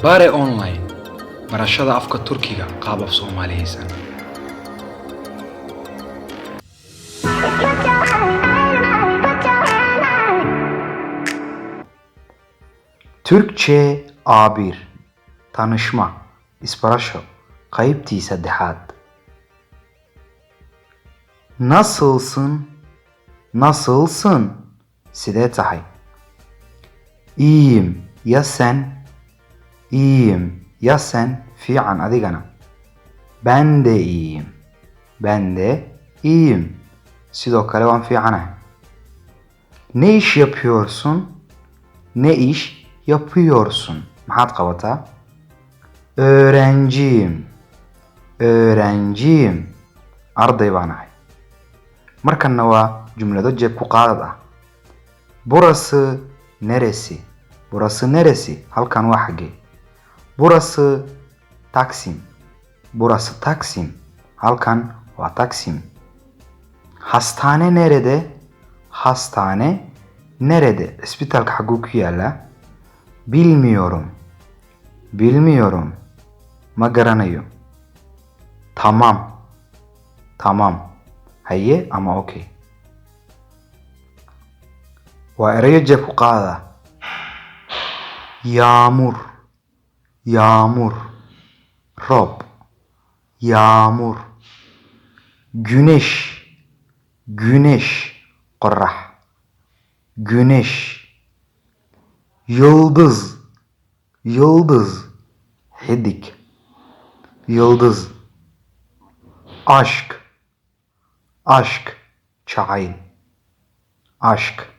Bare Online, barashada afka Turkiga qaab af Soomaaliyeysan. Put your hand, put your hand. Türkçe A1 Tanışma Isbarasho qaybtii saddexaad. Nasılsın? Nasılsın? Sidee tahay? İyiyim. Ya sen? İyiyim. Ya sen? Fiican adigana. Ben de iyiyim. Ben de iyiyim. Sidoo kale waan fiicanahay. Ne iş yapıyorsun? Ne iş yapıyorsun? Maxaad qabataa? Öğrenciyim. Öğrenciyim. Arday baan ahay. Markanna waa jumlado jeeb ku qaadad ah. Burası neresi? Burası neresi? Halkan waa xaggee? Burası Taksim. Burası Taksim. Halkan waa Taksim. Hastane nerede? Hastane nerede? Isbitaalka xaguu ku yaalaa? Bilmiyorum. Bilmiyorum. Ma garanayo. Tamam. Tamam. Haye ama okay. Waa erayo jeeb ku qaada. Yağmur. Yağmur. Roob. Yağmur. Güneş. Güneş. Qorrax. Güneş. Yıldız. Yıldız. Xidig. Yıldız. Aşk. Aşk. Jacayl. Aşk.